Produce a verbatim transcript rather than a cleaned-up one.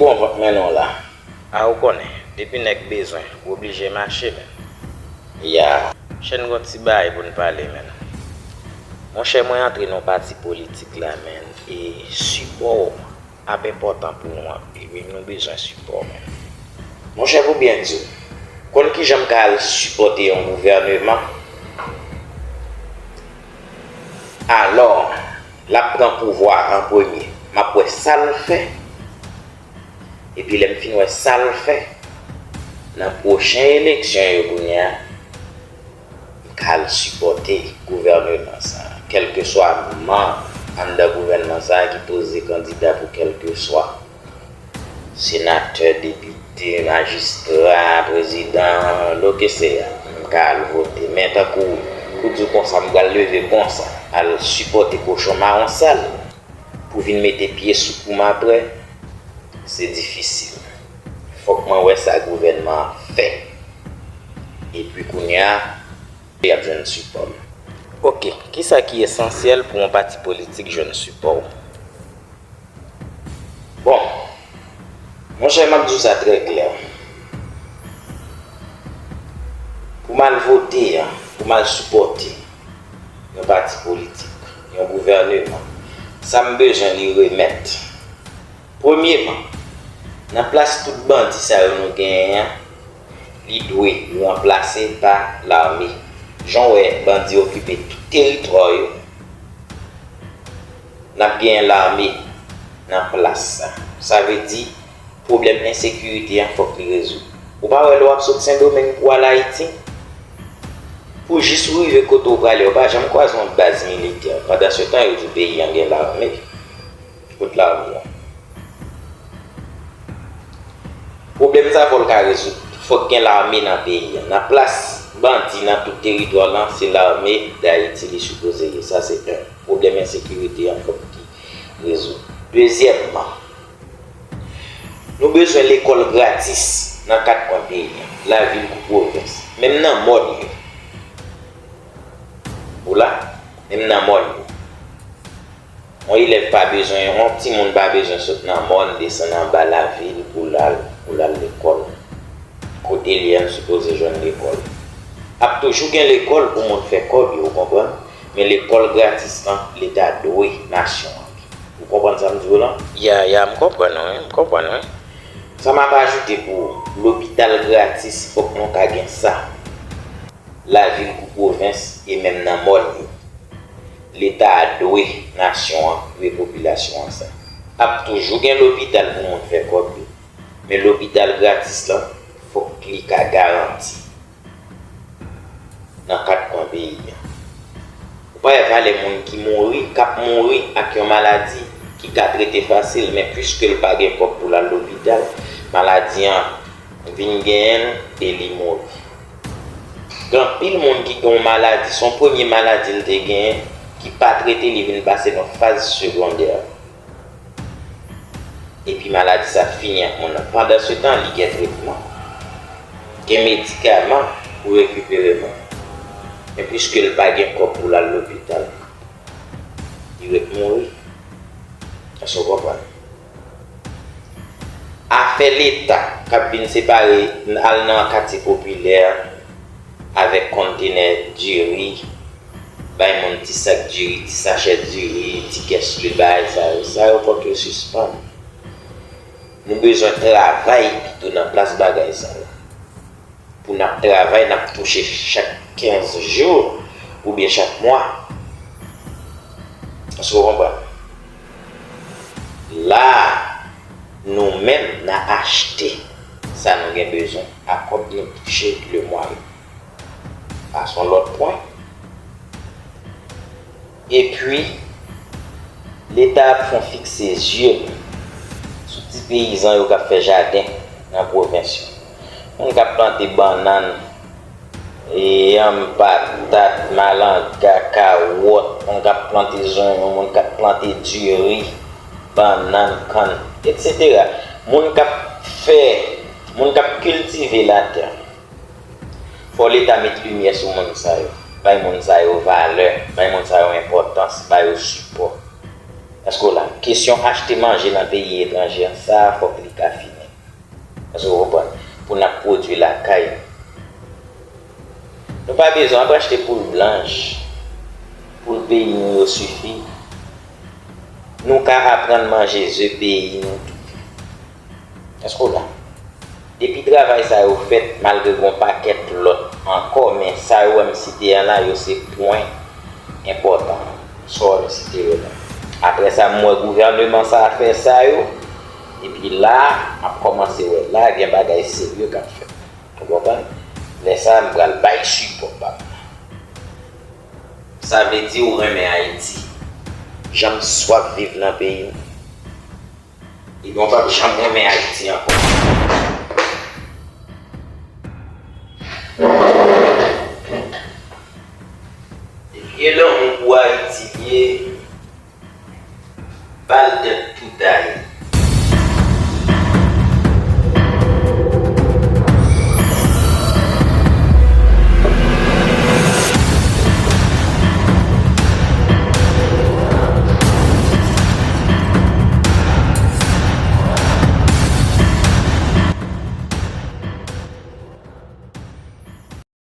Bon, vant mennen w la. A, ou konnen, depi nèg bezwen, ou oblije mache, men. Ya. Chèn gon ti bagay pou n pale, men. Monchè, mwen antre nan pati politik la, men, e sipò w ap enpòtan pou nou anpil, wi, nou bezwen sipò, men. Monchè, pou byen di w, konn kijan m ka al sipòte yon gouvèneman? Alò, l ap pran pouvwa an premye. M ap wè sa l fè. Epi lè m fin wè sa l fè, nan pwochen eleksyon yo kounye a, m ka al sipòte gouvèneman sa a. Kèlkeswa manm anndan gouvènman sa a ki poze kandida pou kèlkeswa senatè, depite, majistra, prezidan, lokeseya, m ka al vote. Men tankou, pou di w konsa, m pral leve konsa, al sipòte kochon mawon sal pou vin mete pye sou kou m apre, se difisil. Fòk mwen wè sa gouvènman an fè. Epi kounye a, y ap jwenn sipò m. Oke, kisa ki esansyèl pou yon pati politik jwenn sipò w? Bon, monchè, m ap di w sa trè klè. Pou m al vote, pou m al sipòte yon pati politik, yon gouvèneman, sa m bezwen li remèt. Premyeman, nan plas tout bandi sa yo nou genyen an, li dwe ranplase pa lame. Jan w wè bandi okipe tout teritwa yo, n ap genyen lame nan plas sa. Sa vle di, pwoblèm ensekirite an fòk li rezoud. Ou pa wè lè w ap sot Sendomeng pou w al Ayiti, pou jis ou rive kote w prale, ou pa janm kwaze yon baz militè. Pandansetan, yo di peyi an gen lame. Kot lame an? Pwoblèm sa fò l ka rezoud. Fòk gen lame nan peyi an. Nan plas bandi nan tout teritwa lan, se lame Dayiti li sipoze ye. Sa se youn. Pwoblèm ensekirite an fòk li rezoud. Dezyèmman, nou bezwen lekòl gratis nan kat kwen peyi an, lavil kou pwovens, menm nan mòn yo. Ou la? Menm nan mòn yo. Yon elèv pa bezwen, yon timoun pa bezwen sot nan mòn, desann anba lavil pou l al, pou l al lekòl. Kote l ye a, l sipoze jwenn lekòl. Ap toujou gen lekòl pou moun fè kòb yo, ou konprann? Men lekòl gratis lan, Leta dwe nasyon an. Ou konprann sa m di w lan? Ya, ya, m konprann ou, wi, m konprann, wi. Sa m ap ajoute pou ou, lopital gratis, fòk nou ka gen sa. Lavil kou pwovens e menm nan mòn yo. Leta a dwe nasyon an, dwe popilasyon an sa. Ap toujou gen lopital pou moun fè kòb yo. Men lopital gratis lan, fòk li ka garanti nan kat kwen peyi a. Ou pa wè valè moun ki mouri, k ap mouri ak yon maladi ki ka trete fasil, men piske l pa gen kòb pou l al lopital, maladi an vin genyen l e li mouri. Gen anpil moun ki gen yon maladi, se yon premye maladi l te genyen, ki pa trete, li vin pase nan faz segondè. Epi maladi sa fini ak moun nan. Pandansetan, li gen tretman, gen medikaman pou rekipere moun. Men piske l pa gen kòb pou l al lopital, li ret mouri. Èske w konprann? Afè Leta k ap vin separe, al nan katye popilè, avèk kontenè diri, bay moun ti sak diri, ti sachè diri, ti kès diri, bagay sa yo. Sa yo fòk yo sispann. Nou bezwen travay pito nan plas bagay sa yo. Pou n ap travay, n ap touche chak kenz jou oubyen chak mwa. Èske w konprann? La a, nou menm, n a achte sa nou gen bezwen a kòb nou touche lemwa yo. Sa se yon lòt pwen. Epi, Leta ap fè yon fikse zye l sou ti peyizan yo k ap fè jaden nan pwovens yo. Moun k ap plante bannann, yanm, patat, malanga, kawòt, moun k ap plante zonyon, moun k ap plante diri, bannann, kann, etsetera. Moun k ap fè, moun k ap kiltive latè. Fò Leta met limyè sou moun sa yo, bay moun sa yo valè, bay moun sa yo enpòtans, ba yo sipò. Èske w la? Kesyon achte manje nan peyi etranje an, sa a fòk li ka fini. Èske w konprann? Pou n ap pwodui lakay nou. Nou pa bezwen ap achte poul blanch. Poul peyi nou yo sifi. Nou ka aprann manje ze peyi nou tou. Èske w la? Depi travay sa yo fèt, malgre gen yon pakèt lòt ankò, men sa yo wè m site an la, yo se pwen enpòtan. Sa w wè m site yo la. Apre sa, m wè gouvèneman sa a fè sa yo, epi la, m ap kòmanse wè la, gen bagay serye k ap fèt. Ou konprann? Lè sa a, m pral bay sipò pa m. Sa vle di ou renmen Ayiti. Jan m swaf viv nan peyi m. Ebyen, w p ap janm renmen Ayiti ankò. Vye lanmou pou Ayiti m ye, ba l tèt tou taye.